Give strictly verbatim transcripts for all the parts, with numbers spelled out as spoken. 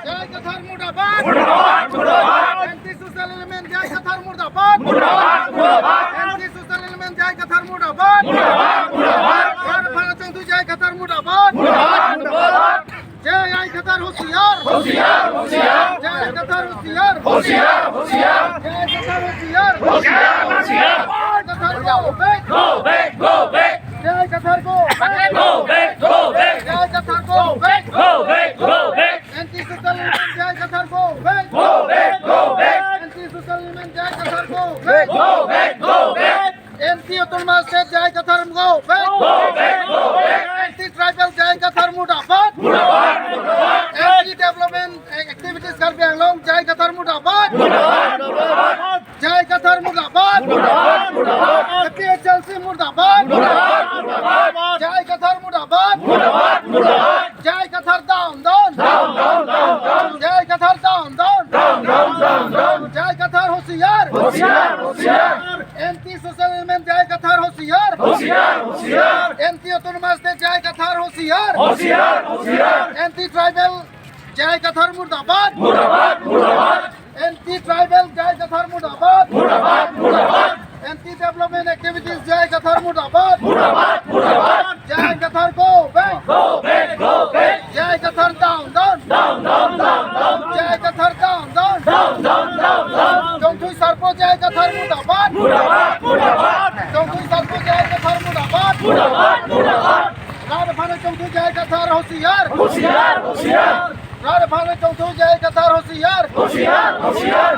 J I Kathar murdabad. Murdabad, murdabad. Anti social element J I Kathar murdabad. Murdabad, murdabad. Anti social element J I Kathar murdabad. Murdabad, murdabad. Rat Bhana Chongthu J I Kathar murdabad. Murdabad, murdabad. J I Kathar hosiyar. Hosiyar, hosiyar. J I Kathar hosiyar. Hosiyar, hosiyar. J I Kathar hosiyar. Hosiyar, hosiyar. J I Kathar go back. Go back, go back. J I Kathar go back. Go back, go back. J I Kathar go back. Go back, go back. Anti social element J I Kathar go back. Go back, go back. Anti social element J I Kathar go back. Go back, go back. Anti autonomous state J I Kathar go back. Go back, go back. Anti tribal J I Kathar murdabad. Murdabad, murdabad. Anti development activities Karbi Anglong J I Kathar murdabad. Murdabad, murdabad. J I Kathar murdabad. Murdabad, murdabad. A P H L C murdabad. Murdabad, murdabad. J I Kathar murdabad. Murdabad, murdabad. J I Kathar down, down. Down, down, down, down. J I Kathar down, down. Down, down, down, down. J I Kathar hosiyar. Hosiyar, hosiyar. Anti social element J I Kathar hosiyar. Hosiyar, hosiyar. Anti autonomous state J I Kathar hosiyar. Hosiyar, hosiyar. Anti tribal J I Kathar murdabad. Murdabad, murdabad. Anti tribal J I Kathar murdabad. Murdabad, murdabad. Anti development activities J I Kathar murdabad. Murdabad, murdabad. J I Kathar go back. Go back, go back. J I Kathar down, down. Down, down, down, down. J I Kathar down, down. Down, down, down, down. Chongthu sarpo J I Kathar murdabad. Murdabad, murdabad. Chongthu sarpo J I Kathar murdabad. Murdabad, murdabad. Rat Bhana Chongthu J I Kathar hosiyar. Hosiyar, hosiyar. Rat Bhana Chongthu J I Kathar hosiyar. Hosiyar, hosiyar.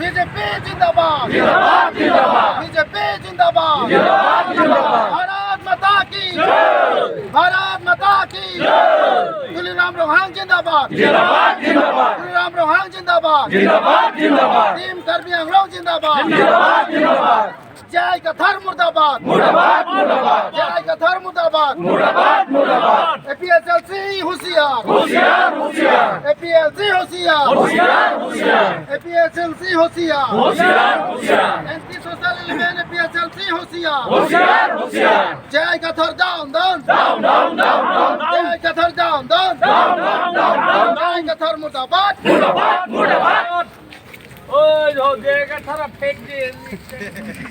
B J P zindabad. Zindabad, zindabad. B J P zindabad. Zindabad, zindabad. Bharat Mata ki. Jai. Bharat Mata ki. Jai. Tuliram Ronghang zindabad. Zindabad, zindabad. Tuliram Ronghang zindabad. Zindabad, zindabad. Team Karbi Anglong zindabad. Zindabad, zindabad. J I Kathar murdabad. Murdabad, murdabad. J I Kathar murdabad. Murdabad, murdabad. A P H L C hosiyar. Hosiyar, hosiyar. A P H L C hosiyar. Hosiyar, hosiyar. A P H L C hosiyar. Hosiyar, hosiyar. Anti social element A P H L C hosiyar. Hosiyar, hosiyar. J I Kathar down, down. Down, down, down, down. J I Kathar down, down. Down, down, down, down. J I Kathar murdabad. Murdabad, murdabad. Oi, ho, J I Kathar phek di.